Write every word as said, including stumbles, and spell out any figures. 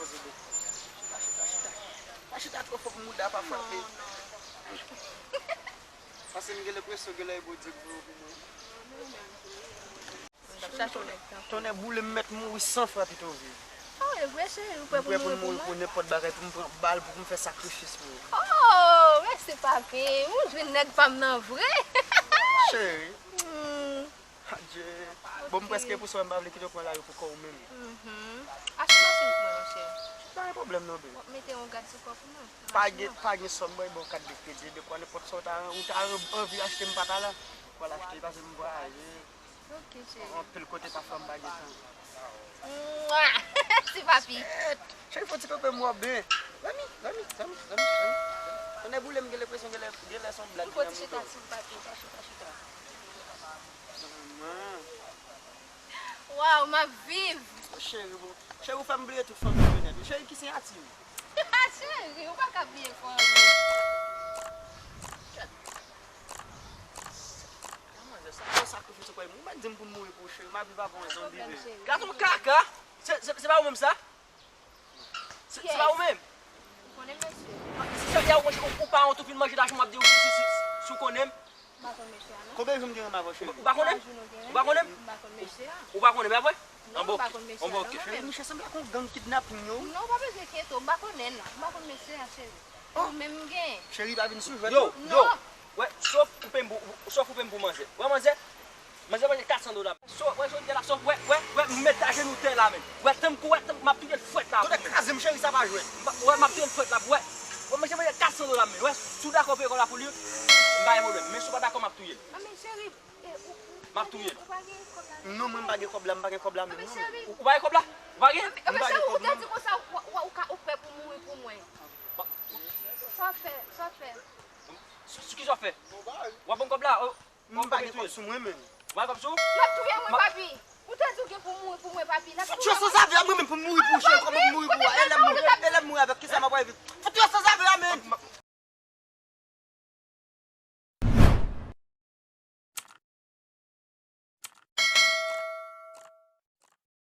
Chita, chita, chita. Pa chita twò fò pou mouda pa frape. Paske m gen lenpresyon gen lè e Bondye k voye w pou mwen. M t ap chache w longtan. Tonnè boule m mèt mouri san fwa pito viv. Oh, e vre, cheri, ou prè pou mouri pou mwen? M prè pou mouri pou nenpòt bagay, pou m pran bal, pou m fè sakrifis pou ou. Oh, mèsi papi. Ou jwenn nèg pa m nan vre. Cheri. Hmm. Adje. Bon, m prèske pou sa, m pa vle kite w pran lari pou kò w menm. Mhm. Achte machin pou mwen, monchè. Pa gen pwoblèm non, baby. W ap mete yon gad sou kò pou mwen. Pa gen, pa gen sòm, mwen, bon, kat de kredi, de kwa, nenpòt sa w ta, ou ta anvi achte, m pa ta la. Ou pral achte, paske m vwayaje. Ok, cheri. Anpil kote pafwa m pa gen tan. Mwa! Ti papi. Cheri, fò ti kanpe m wè w byen. Zanmi, zanmi, zanmi, zanmi, zanmi. Tonnè boule m gen lenpresyon gen lè, gen lè se yon blag ki nan mouda w. Chita, chita, chita. Manman. Waw, m ap viv. Cheri, bon. Cheri, ou fè m bliye tout fanmi yo nèt wi. Cheri, ki siyati m? Cheri, ou pa ka bliye fanmi. Manzè, sa fè sakrifis ou kwè m. Ou mèt di m pou m mouri pou ou, cheri. M ap viv avè w, zanmi. Gad yon kaka! Se, se, se pa ou menm sa? Se, se pa ou menm? Ou konnen m, mesye. Si se yè ou, ou, ou pa wont ou fin manje lajan, m ap di w si, si, si, si w konnen m. M pa konn mesye a, non. Konbyen jou m gen renmen avè w, cheri? Ou pa konnen m? Twa jou nou gen renmen. Ou pa konnen m? M pa konn mesye a. Ou pa konnen m, pa vre? Non, m pa konn mesye a, non, menm. Cheri, m chèche m pa konn gang kidnaping yo, wi. Non, ou pa bezwen enkyete w, m pa konnen l, non. M pa konn mesye a, cheri. Ou menm m gen. Cheri, pa vin sou jwèt, non. Yo, yo. Wè, sof ou peye m pou, sof ou peye m pou manzè. Wè, manzè, manzè manje kat san dola. Sof, wè, jodi a la, sof, wè, wè, wè, m met ajenou tè la, men. Wè, tankou, wè, tankou m ap touye l frèt la. Tonnè kraze m, cheri, sa pa jwèt. M pa, wè, m ap touye l frèt la, wè. Wè, manzè manje kat san dola, men. Wè, si w dakò peye kòb la pou li, m pa gen pwoblèm. Men si w pa dakò, m ap touye l. A, men cheri, e, ou, ou, m ap touye l. Ou pa gen kòb la? Non, mwen, m pa gen kòb la, m pa gen kòb la menm, non, men. Ou, ou pa gen kòb la? Ou pa gen? M pa gen kòb, non. Ou te di konsa, ou, ou, ou ka, ou prè pou mouri pou mwen. Sa w ap fè, sa w ap fè? Sou, sou ki sa w ap fè? W ap ban m kòb la? M pa gen kòb sou mwen menm. Ou pa gen kòb sou ou? N ap touye mwen, papi. Ou te di w gen pou mouri pou mwen, papi. N ap touye mwen. Tchè, sanzave a mwen menm pou m mouri pou ou, cheri, kòman pou m mouri pou ou? E lè m mouri, e lè m mouri avèk kisa m ap viv?